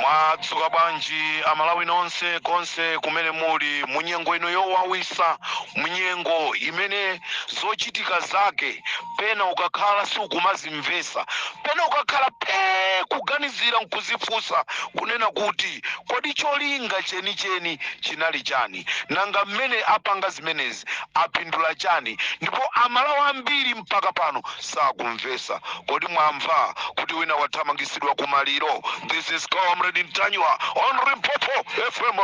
Mwadzuka bwanji Amalawi nonse konse kumene muli munyengo ino yowawisa, munyengo imene zochitika zake pena ukakhala sukumazimvesa, pena ukakhala pee kuganizira nkuzifunsa kunena kuti kodi cholinga chenicheni chinali chani, nanga mmene apanga zimenezi apindula chani? Ndipo Amalawi ambiri mpaka pano sakumvesa. Kodi mwamva kuti wina wathamangisidwa kumaliro? This is Comrade Ntanyiwa on Limpopo FM.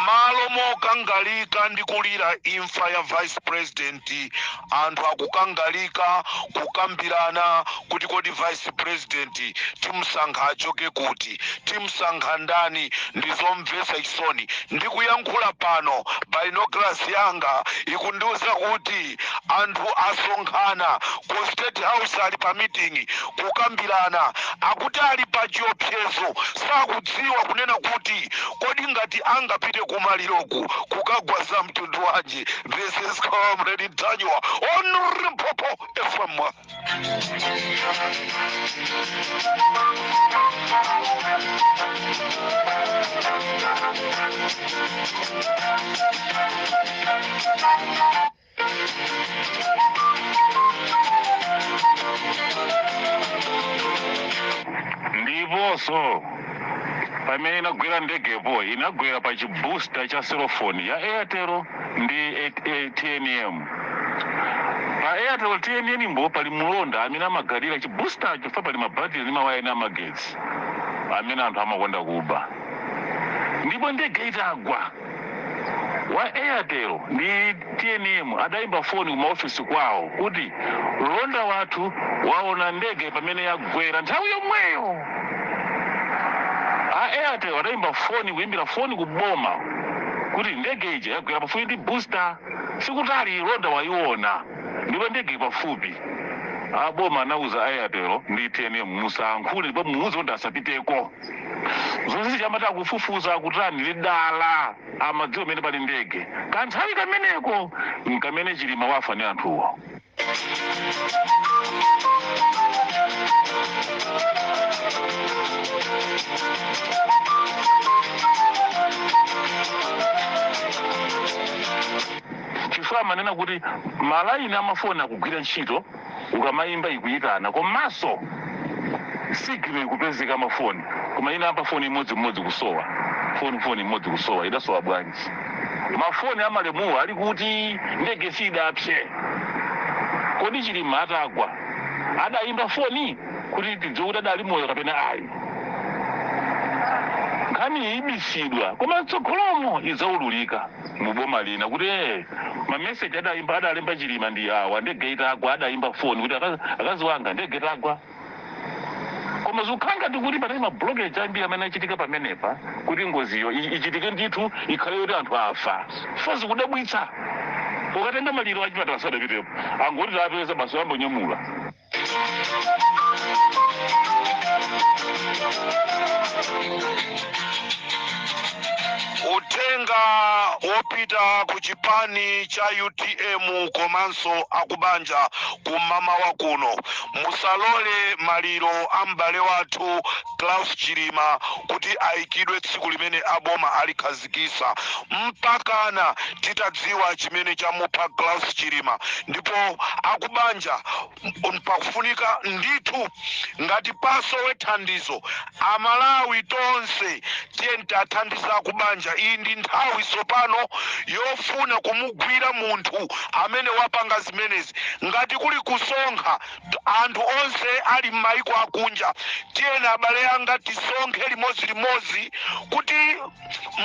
Malo mokangalika ndi kulira imfa ya vice president, anthu akukangalika kukambirana kuti kodi vice president timsankha achoke kuti, timsankha ndani? Ndizomvetsa chisoni. Ndikuyankhula pano binoculars yanga ikundiuza kuti anthu asonkhana ku State House, ali pa meeting kukambirana. Akuti ali pa chiopsezo, sakudziwa kunena kuti kodi ngati angapite kumaliroku kukagwa za mtundu wanji. This is Comrade Ntanyiwa on Limpopo FM. Ndiponso pamene inagwera ndegepo, inagwera pa chibooster cha selofoni ya Airtel ndi TNM. Pa Airtel, TNM mbo pali mulonda amene amagadira chibooster, chifukwa pali mabatiri ndi mawaya ena amagetsi amene anthu amakonda kuba. Ndipo ndege itagwa, wa Airtel ndi TNM adayimba foni ku maofisi kwawo kuti mlonda wathu waona ndege pamene yagwera. Nthawi yomweyo a Airtel adayimba foni, kuyimbira foni ku boma kuti ndege ija yagwera pafupi ndi booster, sikutali, londa wayiona ndipo ndege pafupi. Aboma anauza Airtel ndi TNM, musayankhule ndipo muuze kuti asapiteko. Zonse chamati akufufuza, akutani, lidala amadziwa pamene pali ndege. Kanthawi kameneko nkamene Chilima wafa ndi anthuwo. Chifukwa amanena kuti malaini amafoni akugwira ntchito, ukamayimba ikuyitana, komanso signal ikupezeka mafoni, koma ina apa foni imodzimodzi kusowa. Foni imodzi kusowa, idasowa bwanji? Mafoni amalemuwa ali kuti? Ndege sidapse. Kodi Chilima atagwa adayimba foni kuti tidziwe kuti adali moyo kapena ayi? Nkhani iyi ibisidwa, koma mtsogolomo idzaululika mu boma lina kuti mameseji adayimba, adalemba Chilima ndi awa. Ndege itagwa adayimba foni kuti akazi wanga, ndege itagwa. Koma zikukhala ngati kuti panali mablockage ambiri amene achitika pamenepa kuti ngoziyo ichitike ndithu, ikhale kuti anthu afa. Chifukwa zikudabwitsa, ukatenga maliro achipatala sadapitepo, angoti tapeza basi, ambonyamula. Uthenga wopita ku chipani cha UTM komanso akubanja kumamawa kuno: musalole maliro a m'bale wathu Klaus Chilima kuti ayikidwe tsiku limene aboma alikhazikisa mpakana titadziwa chimene chamupha Klaus Chilima. Ndipo akubanja, pakufunika ndithu ngati pasowe thandizo, Amalawi tonse tiye tathandiza akubanja. Akubanja, iyi ndi nthawi tsopano yofuna kumugwira munthu amene wapanga zimenezi. Ngati kuli kusonkha, anthu onse ali m'mayiko akunja, tiyeni abale anga tisonkhe limodzi kuti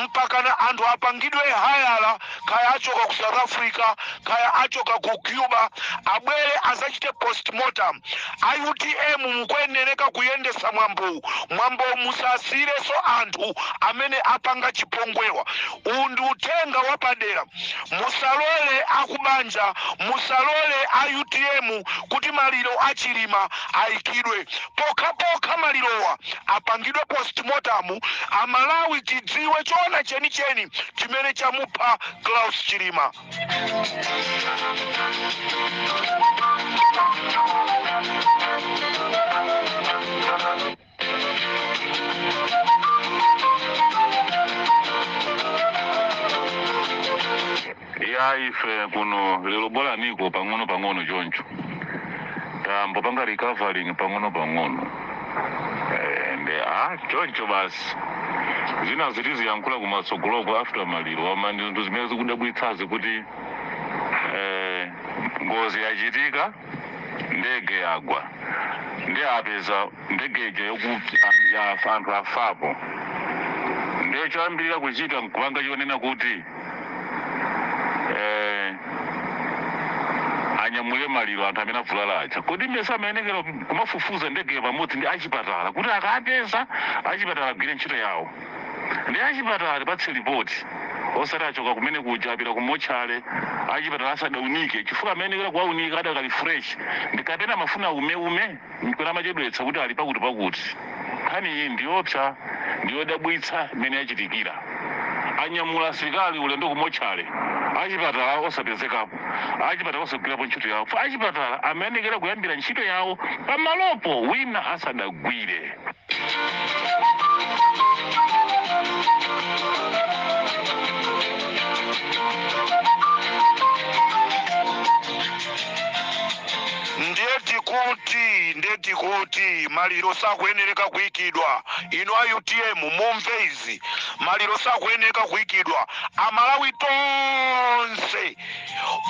mpakana anthu apangidwe hire, kaya achoka ku South Africa, kaya achoka ku Cuba, abwere azachite postmortem. A UTM mukuyenereka kuyendesa mwambowu. Mwambowu musasiyirenso anthu amene apanga chipongwewa. Uwu ndi uthenga wapadera. Musalole akubanja, musalole a UTM kuti maliro achilima ayikidwe pokhapokha malirowa apangidwe postmortem, Amalawi tidziwe choona chenicheni chimene chamupha Klaus Chilima. Ya, ife kuno lero bola niko pang'ono pang'ono choncho, tambopanga recovering pang'ono pang'ono. Nde choncho basi, zina zitiziyankhula kumatsogoloko after maliro. Ama ndi zinthu zimene zikudabwitsazi kuti ngozi yachitika, ndege yagwa, ndi apeza ndege ija yokuti yafa, anthu afapo. Ndiye choyambirira kuchita nkupanga chonena kuti anyamule maliro anthu amene avulala aja. Kodi mmesa amayenekera kumafufuza ndegeyo pamodzi ndi achipatala, kuti akapeza achipatala agwire ntchito yawo, ndi achipatala atipatse ripoti, osati achoka kumene kuja apita ku mortuary achipatala asadaunike, chifukwa amayenekera kuwaunika adakali fresh, ndikapena amafuna umeume nkwena amachedwetsa kuti ali pakuti pakuti. Nkhani iyi ndiyopsa, ndiyodabwitsa imene yachitikira. Anyamula asilikali ulendo ku mortuary, achipatala osapezekapo, achipatala osagwirapo ntchito yawo. Achipatala amayenekera kuyambira ntchito yawo pamalopo wina asadagwire. Ndiye tikuti maliro sakuyenereka kuyikidwa. Inu a UTM mumve izi, maliro sakuyenereka kuyikidwa. Amalawi tonse,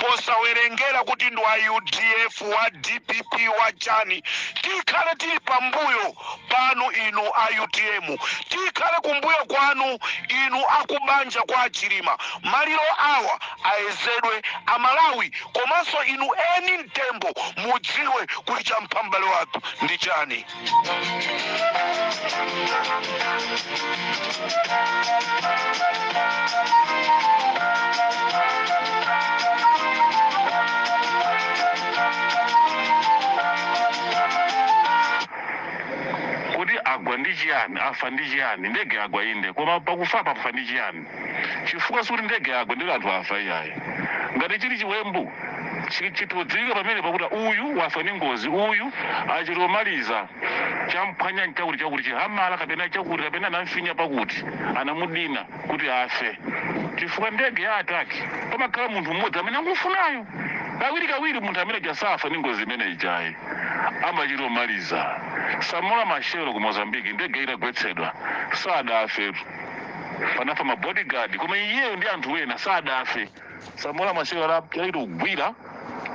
posawerengera kuti ndi wa UDF, wa DPP, wa chani, tikhale tili pambuyo panu inu a UTM, tikhale kumbuyo kwanu inu akubanja kwa Achilima. Maliro awa ayezedwe, Amalawi komanso inu eni mtembo mudziwe kuti champha m'bale wathu ndi chani. Kuti agwa ndi chiyani, afa ndi chiyani? Ndege agwa inde, koma pakufa pafa ndi chiyani? Chifukwa sikuti ndege agwa ndilo anthu afa, iyayi. Ngati chili chiwembu chitodziwika pamene pakuti uyu wafa ndi ngozi, uyu achitomaliza champhwanya chakuti chakuti, chihamala kapena chakuti, kapena anamfinya pakuti, anamudina kuti afe. Chifukwa ndege ya attack pamakhala munthu mmodzi amene angufunayo. Kawiri kawiri munthu amene jasafa ndi ngozi imene ijayi amachitomaliza. Samora Machel ku Mozambique, ndege itagwetsedwa sadafe. Panafa ma bodyguard, koma iyeyo ndi anthu ena sadafe. Samora Machel aliti kugwira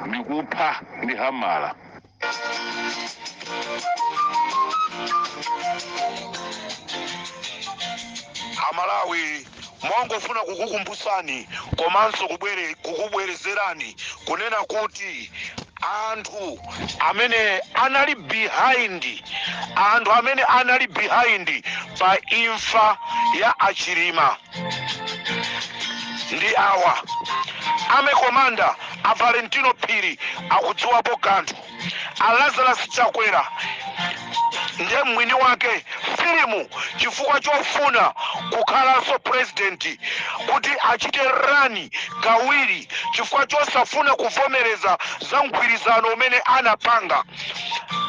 ndi kupha ndi hamala. Amalawi, mongofuna kukukumbusani komanso kukubwerezerani kunena kuti anthu amene anali behind, anthu amene anali behind pa imfa ya Achilima ndi awa: army commander a Valentino Phiri akudziwapo kanthu, a Lazarus Chakwera ndiye mwini wake filimu, chifukwa chofuna kukhalanso president kuti achite run kawiri, chifukwa chosafuna kuvomereza za mgwirizano umene anapanga.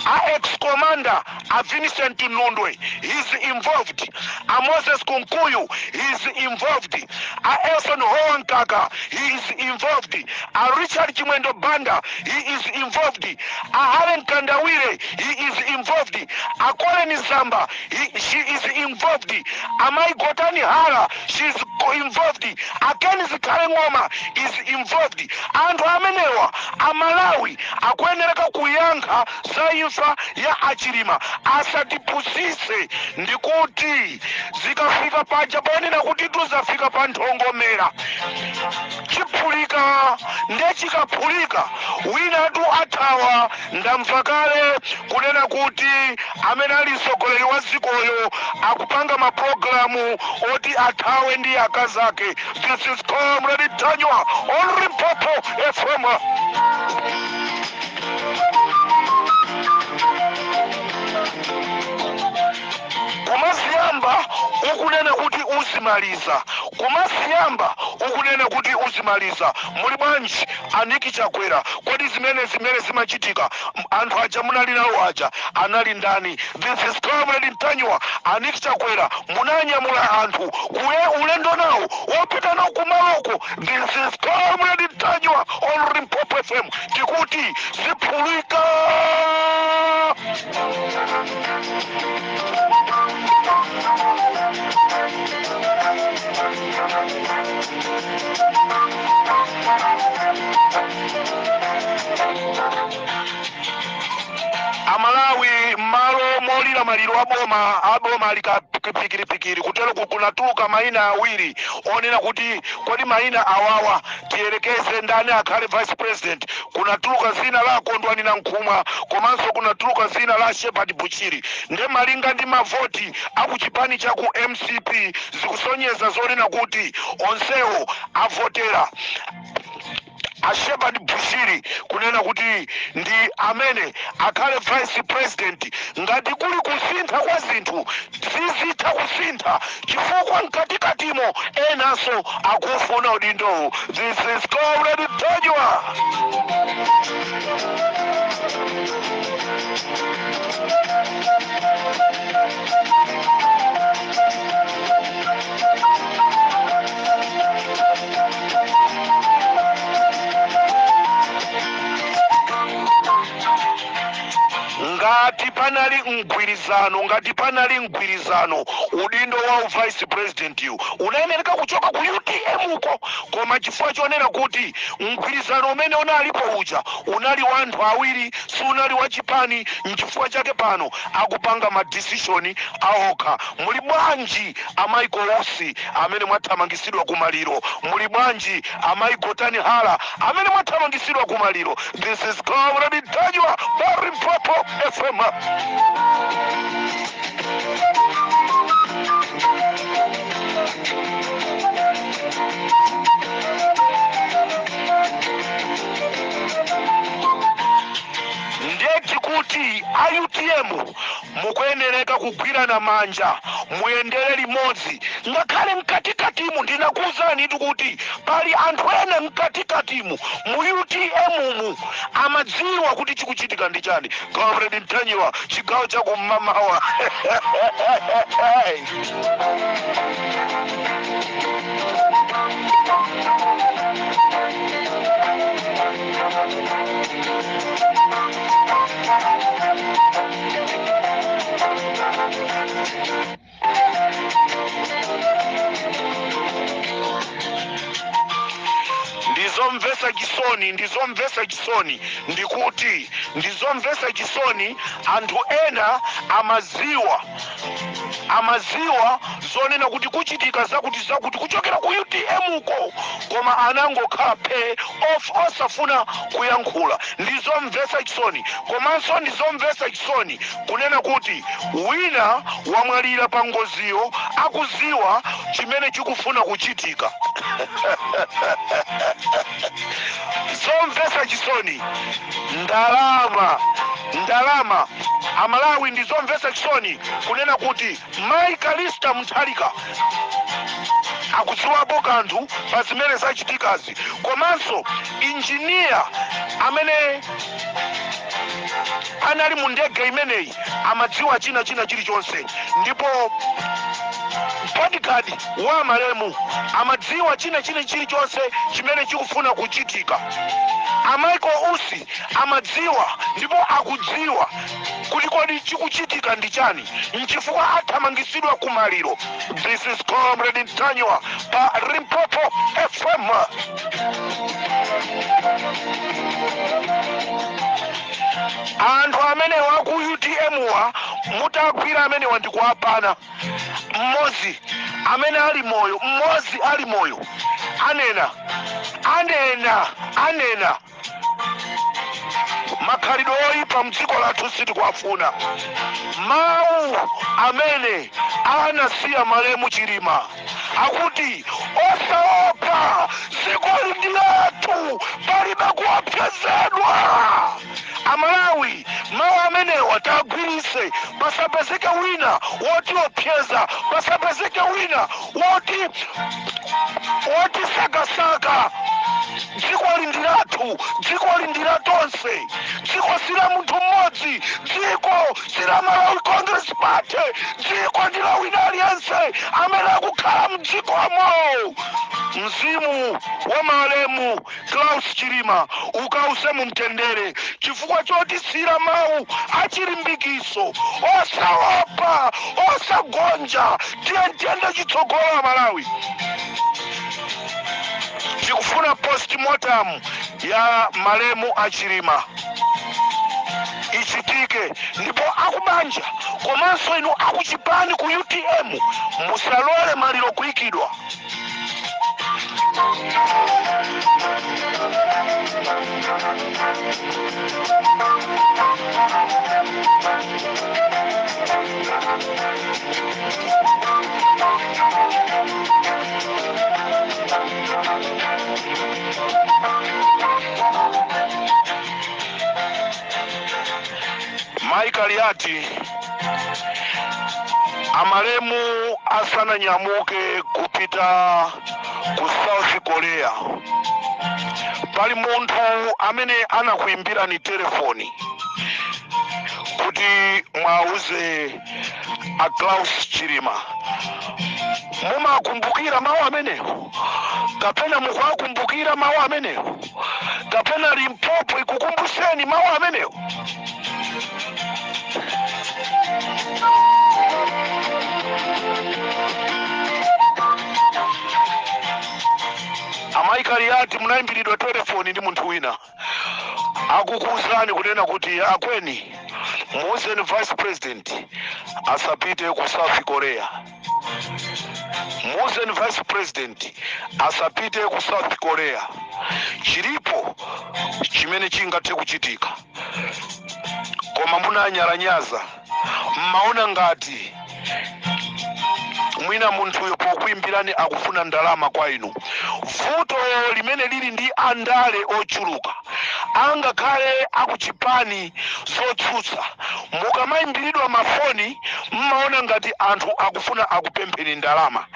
A ex commander a Vincent Nundwe, he's involved. A Moses Kunkuyu, he's involved. A Elson Howa Mkaka, he is involved. A Richard Chimwendo Banda, he is involved. A Helen Kandawire, he is involved. A Colin Zamba, she is involved. A Mai Gotani Hara, she is involved. A Ken Zikhale Ng'oma is involved. Anthu amenewa, Amalawi akuyenereka kuyankha za imfa ya Achilima. Asatipusise, ndikuti zikafika paja ponena kuti tuzafika pa nthongomera, chiphulika. Ndechikaphulika, winatu athawa. Ndamva kale kunena kuti amene ali mtsogoleri wa dzikoyo akupanga mapulogalamu oti athawe ndi akazake. This is Comrade Ntanyiwa on Limpopo FM. Kumaziyamba ukunena kuti uzimaliza, kumaziyamba ukunena kuti uzimaliza. Muli bwanji, aniki Chakwera? Kodi zimene zimachitika, anthu aja munali nawo aja anali ndani? This is Comrade Ntanyiwa. Aniki Chakwera, munanyamula anthu kuye ulendo nawo wopita nawo kumaloko. This is Comrade Ntanyiwa on Limpopo FM. Tikuti ziphulika. Amalawi, m'malo molira maliro aboma, aboma ali kapikiripikiri kutero. Kunatuluka mayina awiri onena kuti kodi mayina awawa tiyerekeze ndani akhale vice president? Kunatuluka zina la Kondwani Nankhumwa, komanso kunatuluka zina la Shepard Buchiri. Nde malinga ndi mavoti akuchipani cha ku MCP, zikusonyeza zonena kuti onsewo avotera a Shepard Bushiri kunena kuti ndi amene akhale vice president. Ngati kuli kusintha kwa zinthu, zizitha kusintha chifukwa mkatikatimo enanso akufuna udindowu. This is Comrade Ntanyiwa. Ngati panali mgwirizano, ngati panali mgwirizano, udindo wa vice president yu unayenereka kuchoka ku UTM uko. Koma chifukwa chonena kuti mgwirizano umene unalipo uja unali wa anthu awiri, sunali wa chipani, nchifukwa chake pano akupanga ma decision aokha. Muli bwanji, a Michael Usi amene mwathamangisidwa kumaliro? Muli bwanji, a Gotani Hala amene mwathamangisidwa kumaliro? This is Comrade Ntanyiwa pa Limpopo FM. Ndeti kuti a UTM mukuyenereka kugwirana manja, muyendere limodzi ngakhale mkatikatimu. Ndinakuwuzani kuti pali anthu ena mkatikatimu mu UTM mu amadziwa kuti chikuchitika ndi chani. Comrade Ntanyiwa, chigawo chakum'mamawa. Ndizomvesa chisoni, ndizomvesa chisoni, ndikuti ndizomvesa chisoni. Anthu ena amaziwa zonena kuti kuchitika zakuti zakuti kuchokera ku UTM uko, koma anangokhala phe off, osafuna kuyankhula. Ndizomvesa chisoni. Komanso ndizomvesa chisoni kunena kuti wina wamwalira pa ngoziyo akuziwa chimene chikufuna kuchitika. Zomvesa chisoni. Ndalama, ndalama. Amalawi, ndizomvesa chisoni kunena kuti Mai Kalista Mutharika akudziwapo kanthu pa zimene zachitikazi, komanso injiniya amene anali mu ndege imeneyi amadziwa china china chilichonse, ndipo bodyguard wa malemu amadziwa china china chilichonse chimene chikufuna kuchitika. A Michael Usi amadziwa ndipo akudziwa kuti kodi chikuchitika ndi chani, nchifukwa athamangisidwa kumaliro. This is Comrade Ntanyiwa pa Limpopo FM. Anthu amenewa ku UTM wa mutagwira amenewa ndikuwapana, mmodzi amene ali moyo, mmodzi ali moyo anena, anena, anena makhalidwe oyipa mdziko lathu sitikuwafuna. Mawu amene anasiya malemu Chilima akuti osaopa, dzikoli ndi lathu, palibe kuopsezedwa. Amalawi, mawu amenewa tagwirise, pasapezeke wina wotiopseza, pasapezeke wina wotisakasaka. Dzikoli ndi lathu, dzikoli ndi la tonse, dziko si la munthu mmodzi, dziko si la Malawi Congress Party, dziko ndi la wina aliyense amene akukhala mdzikomo. Mzimu wa malemu Klaus Chilima ukause mu mtendere, chifukwa chotisiyira mawu achilimbikiso, osaopa, osagonja, tiye tiyende chitsogolo. Malawi, tikufuna postmortem ya malemu achilima ichitike, ndipo akubanja komanso inu akuchipani ku UTM musalole maliro kuyikidwa. Michael yati amalemu asananyamuke kupita ku South Korea, pali munthu amene anakuimbirani telefoni kuti mwauze a Klaus Chilima. Mumakumbukira mawu amenewo, kapena mukuwakumbukira mawu amenewo, kapena Limpopo ikukumbuseni mawu amenewo? Amaikali ati munayimbiridwa telefoni ndi munthu wina akukuwuzani kunena kuti akweni muuzeni vice president asapite ku South Korea, muuzeni vice president asapite ku South Korea, chilipo chimene chingathe kuchitika. Koma munanyalanyaza, mmaona ngati mwina munthuyo pokuimbirani akufuna ndalama kwa inu. Vuto limene lili ndi andale ochuluka angakhale akuchipani zotsutsa, mukamayimbiridwa mafoni mmaona ngati anthu akufuna akupempheni ndalama.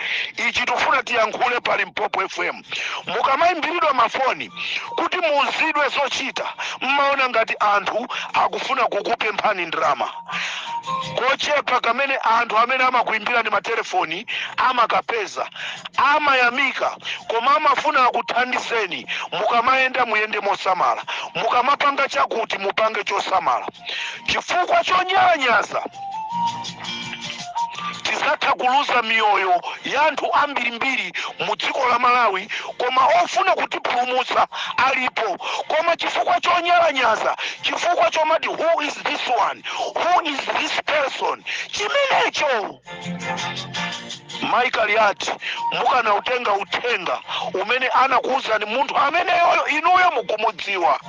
Ichi tifuna tiyankhule pa Limpopo FM. Mukamayimbiridwa mafoni kuti muuzidwe zochita mmaona ngati anthu akufuna kukupemphani ndalama. Kochepa kamene anthu amene amakuimbirani matelefoni amakapeza amayamika, koma amafuna akuthandizeni. Mukamayenda muyende mosamala, mukamapanga chakuti mupange chosamala, chifukwa chonyalanyaza tizatha kuluza miyoyo ya anthu ambirimbiri mu dziko la Malawi. Koma ofuna kutipulumutsa alipo, koma chifukwa chonyalanyaza, chifukwa chomati who is this one, who is this person, chimenecho. Michael ati mukanautenga uthenga umene anakuwuzani munthu ameneyoyo inuyo mukumudziwa.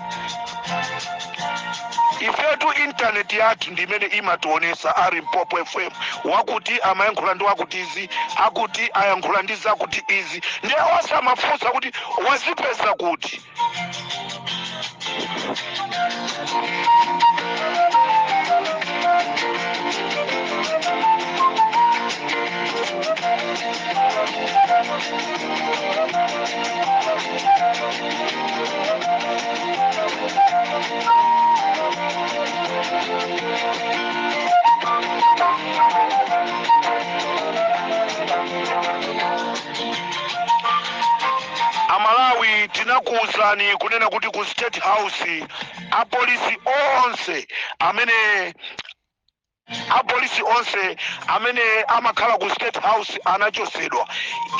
Ifetu intaneti yathu ndi imene imationesa a Limpopo FM wakuti amayankhula ndi wakuti izi, akuti ayankhula ndi zakuti izi, ndiye osamafunsa kuti wazipeza kuti. Ndinakuwuzani kunena kuti ku State House apolisi onse amene, apolisi onse amene amakhala ku State House anachosedwa.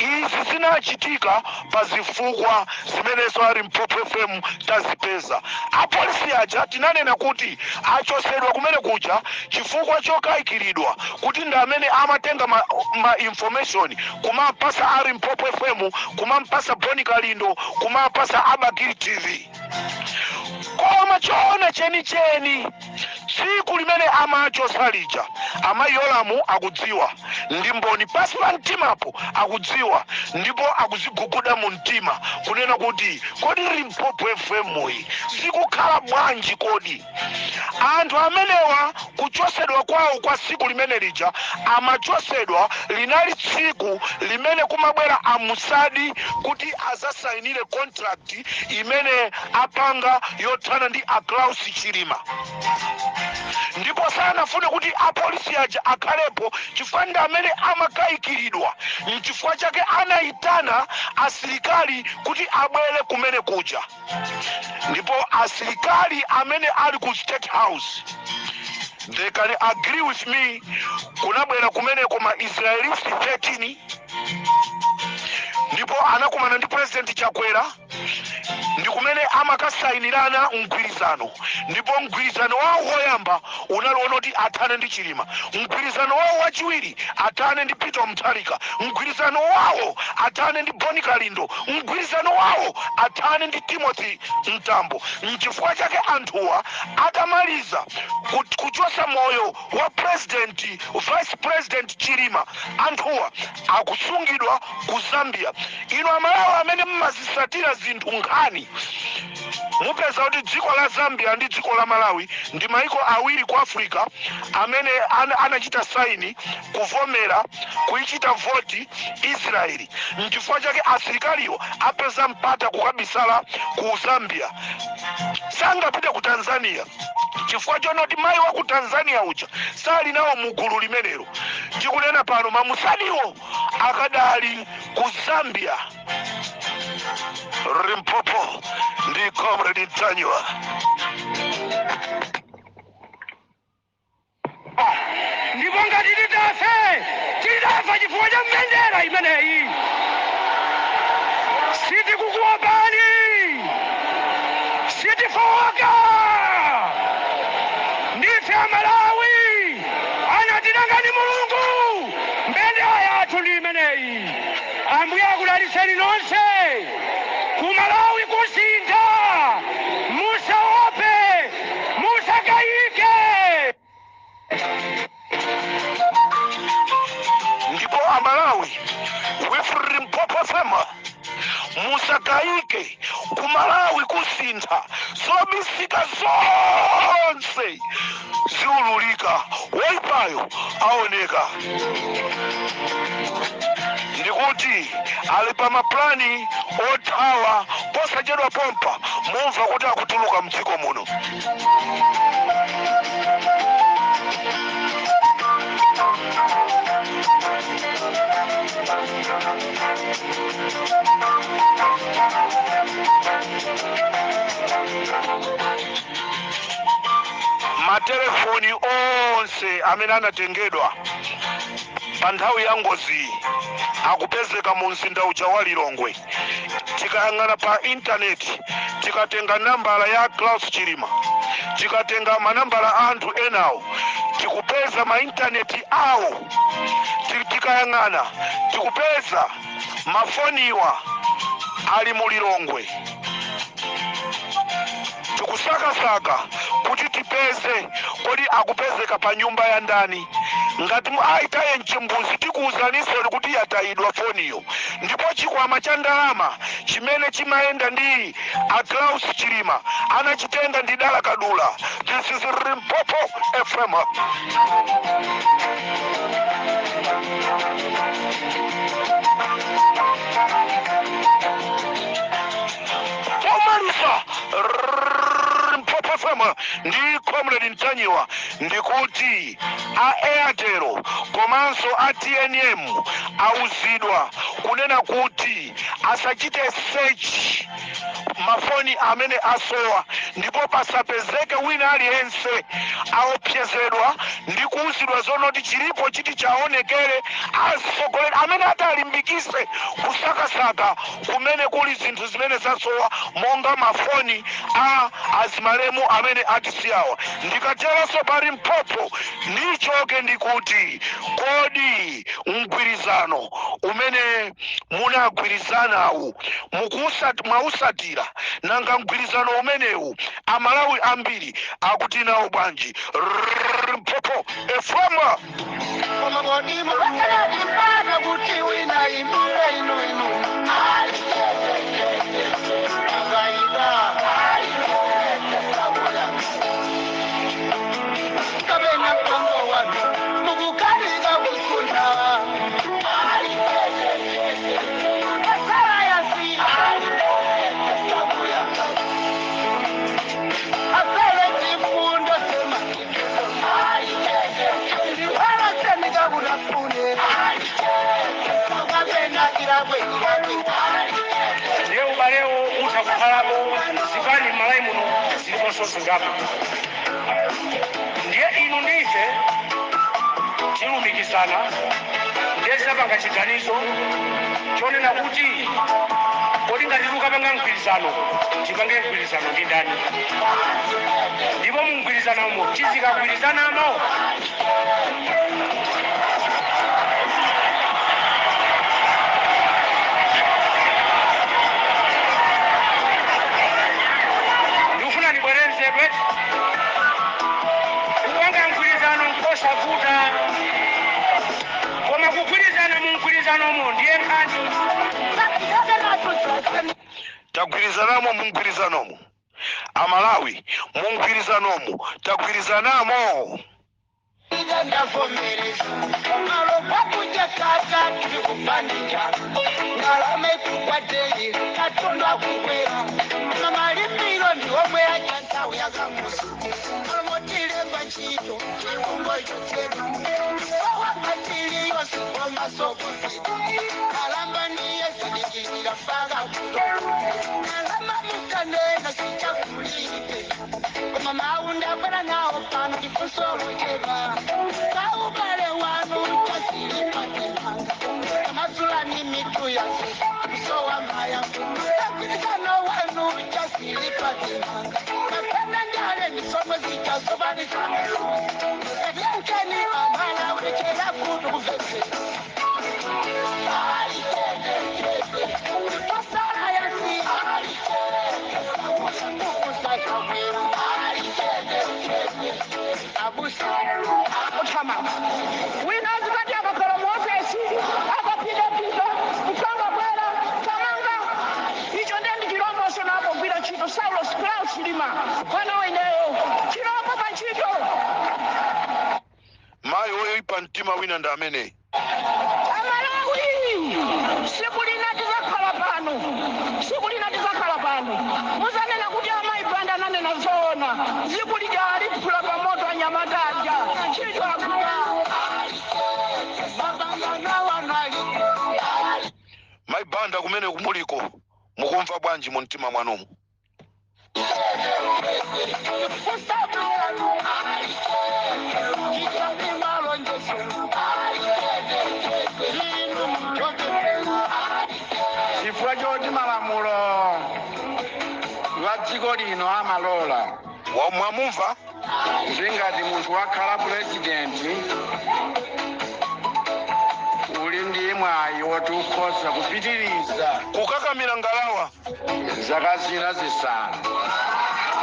Izi zinachitika pa zifukwa zimenenso a Limpopo FM tazipeza. Apolisi aja tinanena kuti achosedwa kumene kuja chifukwa chokayikiridwa kuti ndi amene amatenga ma information kumapasa a Limpopo FM, kumampasa Boni Kalindo, kumapasa a Bakili TV. Koma choona chenicheni, tsiku limene amachosa lija, amayi Yolamu akudziwa ndi mboni pasi pa mtimapo, akudziwa ndipo akuziguguda mu mtima kunena kuti, kodi Limpopo FM iyi zikukhala bwanji? Kodi anthu amenewa kuchosedwa kwawo kwa tsiku limene lija amachosedwa, linali tsiku limene kumabwera a Mossad kuti azasayinire contract imene apanga yothana ndi a Klaus Chilima, ndipo sanafune kuti apolisi aja akhalepo chifukwa ndi amene amakayikiridwa. Nchifukwa chake anayitana asilikali kuti abwere kumene kuja. Ndipo asilikali amene ali ku State House, they can agree with me, kunabwera kumeneko ma Israelis 13 ndipo anakumana ndi President Chakwera, ndi kumene amakasayinirana mgwirizano. Ndipo mgwirizano wawo woyamba unali wonoti athane ndi Chilima, mgwirizano wawo wachiwiri athane ndi Peter Mutharika, mgwirizano wawo athane ndi Boni Kalindo, mgwirizano wawo athane ndi Timothy Mtambo. Nchifukwa chake anthuwa atamaliza kuchosa moyo wa president, Vice President Chilima, anthuwa akusungidwa ku Zambia. Inu Amalawi amene mmazisatira zinthu, nkhani, mupeza kuti dziko la Zambia ndi dziko la Malawi ndi maiko awiri ku Africa amene anachita sign kuvomera kuichita voti Israeli. Nchifukwa chake asilikaliwo apeza mpata kukabisala ku Zambia, sangapite ku Tanzania chifukwa chonoti mayi wa ku Tanzania uja sali nawo mugulu limenelo. Tikunena pano ma Mossadiwo akadali ku Zambia. Limpopo ndi Comrade Ntanyiwa. Ndipo ngati titafe, titafa chifukwa cha mbendera imeneyi. Sitikukuopani, sitifowoka, ndife Amalawi, anatilanga ndi Mulungu. Mbendera yathu ndi imeneyi. Ambuye akudalitseni nonse. Kumalawi kusintha, musaope, musakayike. Ndipo Amalawi, with Limpopo FM, musakayike, Kumalawi kusintha, zobisika zonse ziululika, woipayo aoneka. Ndikuti ali pa mapulani othawa, posachedwa pompa mumva kuti akutuluka mdziko muno. Matelefoni onse amene anatengedwa pa nthawi ya ngozi akupezeka mu mzinda uja wa Lilongwe. Tikayang'ana pa intaneti, tikatenga nambala ya Klaus Chilima, tikatenga manambala a anthu enawo, tikupeza maintaneti awo. Tikayang'ana tikupeza mafoniwa ali mu Lilongwe. Tikusakasaka kuti tipeze kodi akupezeka pa nyumba ya ndani. Ngati aitaye mchimbuzi, tikuwuzanisoni kuti yatayidwa foniyo. Ndipo chikwama cha ndalama chimene chimayenda ndi a Klaus Chilima anachitenga ndi Dala Kadula. This is Limpopo FM. Pomaliza, Limpopo. FM ndi Comrade Ntanyiwa. Ndikuti a Airtel komanso a TNM auzidwa kunena kuti asachite search mafoni amene asowa, ndipo pasapezeke wina aliyense aopsezedwa ndi kuuzidwa zonoti chilipo chiti chaonekere atsogoleri amene atalimbikise kusakasaka kumene kuli zinthu zimene zasowa, monga mafoni a azimalemu amene atisiyawa. Ndikateronso pali Limpopo, ndichoke ndikuti, kodi mgwirizano umene munagwirizanawu mwausatira? Nanga mgwirizano umenewu Amalawi ambiri akuti nawo bwanji? Limpopo FM. Mpaka kuti wina imire inu inu akaida kapena mpango wanu mukukalika kusunda asalayansi asale chifundo sema ndiwalasenikakutafune kapena kilabwe kilabwe. Ndiye ubalewo utha kukhalapo. Zipani m'Malawi muno ziliponso zingapo. Ndiye inu ndife tilumikizana, ndiye tidapanga chiganizo chonena kuti, kodi ngati tikukapanga mgwirizano, tipange mgwirizano ndi ndani? Ndipo mu mgwirizanomo tizikagwirizanamo. Ndikufuna ndibwerezedwe: kupanga mgwirizano nkosavuta, koma kugwirizana mu mgwirizanomo ndiye nkhani. Tagwirizanamo mu mgwirizanomo, Amalawi? Mu mgwirizanomo tagwirizanamo? Ndavomereza malo kwakuja kaka tiri kupanika ngalame kugwadei katundu akukwera mamalipiro ndiwomwe aja nthawi yakamusi alomotilemba ntchito chikungochotsedwa wawakatiliyo sikomasokosika kalamba niye zidikirira mpaka kuto kalamba mukanena sichakulite. Koma maunda bwana nawo pano ndikusolochera kaubale wanu chasilipatimanga kamazulani mitu yase kusowa maya kagwirizano wanu chasilipatimanga kapena ndale ndisomwe zichasobanisaankeni amala ulechera kutu kuvesera pasalayansi kukusakawera abusa. Kuthamanga wina azikati akakhala mu ofesi akapitapita mkangabwera thamanga icho ndiye ndi chilomboso napogwira ntchito. Saulos Klaus Chilima, mwana weneyo chilombo pa ntchito. Mayi woyipa mtima wina ndi ameneyi. Amalawi, siku lina tizakhala pano, siku lina tizakhala pano, muzanena kuti amayi Banda ananena zoona. Tsiku lija aliphula pamoto anyamata aja ntchito agwira. Mabangana wanali. Mayi Banda, kumene kumuliko mukumva bwanji mu mtima mwanumu? Kusabulanu chitani malonjeso inu muchoke. Chifukwa choti malamulo wa dziko lino amalola Mwamumva? Zingati munthu wakhala purezidenti, uli ndi mwayi woti ukhoza kupitiriza Kukakamira ngalawa. zaka zina 5.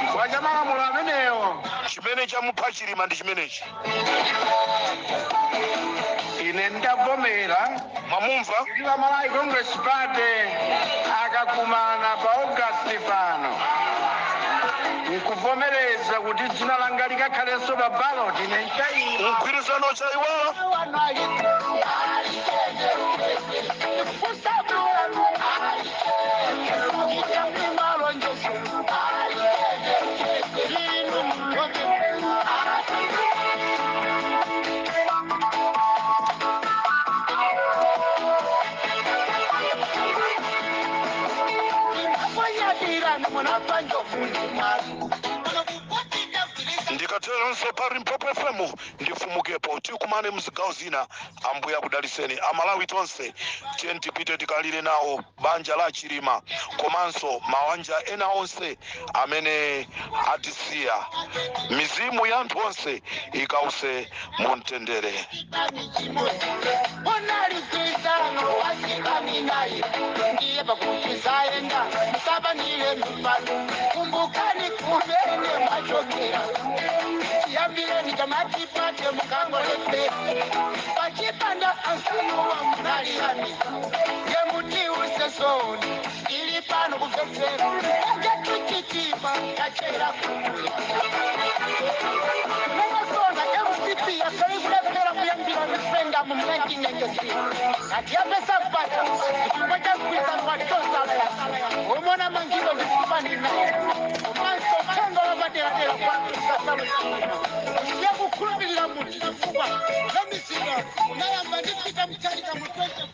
Chifukwa cha malamulo amenewo, Chimene chamupha Chilima ndi chimenechi. ine ndavomera Mwamumva? kuti la Malawi Congress Party akakumana pa August pano nkuvomereza kuti dzina langa likakhalenso pa ballot, ine nchayima. Mgwirizano chaiwala. Wanali kusabulanu. Tikukumbukirani munapha njovu ndi mwazi. Ndikateronso pa Limpopo FM ndifumukepo. Tikumane mzigawo zina. Ambuye akudaliseni. Amalawi tonse, tiye tipite tikalire nawo banja la Chilima komanso mawanja ena onse amene atisiya. Mizimu ya anthu onse ikause mumtendere. Unaligwizano wasikaninaye ndiye pakuti zayenda musabanile mipano. Kumbukani kumene mwachokera, chiyambireni chamatipate mukangolepe pachipanda ansanuwa munaliyani yemutiuse soni ili pano kumvetsera ajetuchitima kachera kumbuya. Nemasona MCP yakali kulephera kuyambira referendum mu 1993 ati yapesa mpata chifukwa cha mgwirizano wa Tonse Alliance omona mangiro ndi chipani naye komanso thengo lapaderadera kwa Saulos. Kusiya kukhulupirira munthu chifukwa la mizinda unayamba ndi Peter Mutharika mu 20.